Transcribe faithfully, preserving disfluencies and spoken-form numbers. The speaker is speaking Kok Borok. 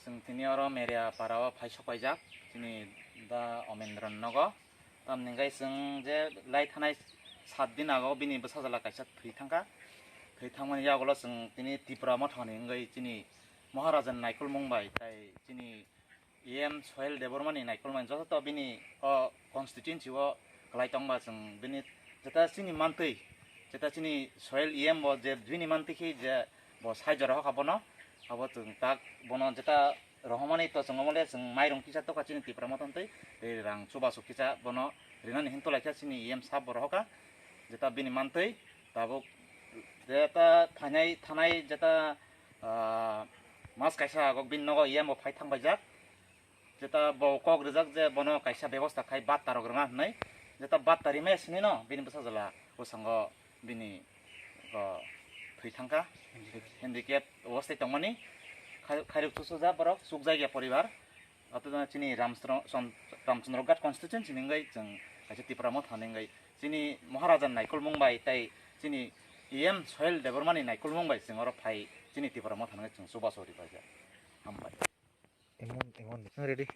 Chwng tini oro Meria para o phai sok paijak, chini da Omendra nogo. Tamni hwnkhe chwng je lai thanai sat din ago bini bwsajala kaisa thwi thangkha. Thwi thangmani yagulo chwng tini Tipra Motha ni wngwi chini Maharaja ni naikolmung bai tai chini E M Sohel Debbarma ni naikolmani joto bini o constituency o kwlai tongba chwng bini jeta chini mantwi, jeta chini Sohel E M bo je bini mantwi khe je bo sai jora hokha bono, abo chwng tak bono jeta rohormani to chwng omole chwng mairung kisa tokha chini Tipra Motha ni twi, tei rang chubachu kisa bono rinani hin tulaikha chini E M sab bo rohorkha, jeta bini mantwi tabuk jeta thanai thanai jeta, ah, mas kaisa agok bini nogo E M bo phai thangbaijak. Jeta bo kok rijak je bono kaisa bebosta khai batta rok rwna hinwi. Jeta batta rimaya sini no bini bwsajala bwskango bini o thwi thangkha. Handicap obostai tongmani khai-, khairok chusuja borok chukjakya poribar. Ato jona chini Ramchro-, Chon-, Ramchandra Ghat constituency ni wngwi chwng kaisa Tipra Motha ni wngwi chini Maharaja ni naikolmung bai tai chini E M Sohel Debbarma ni naikolmung bai chwng oro phai chini Tipra Motha ni wngwi chwng chubachu ribaijak. Hambai. Emon, emon, nang ready?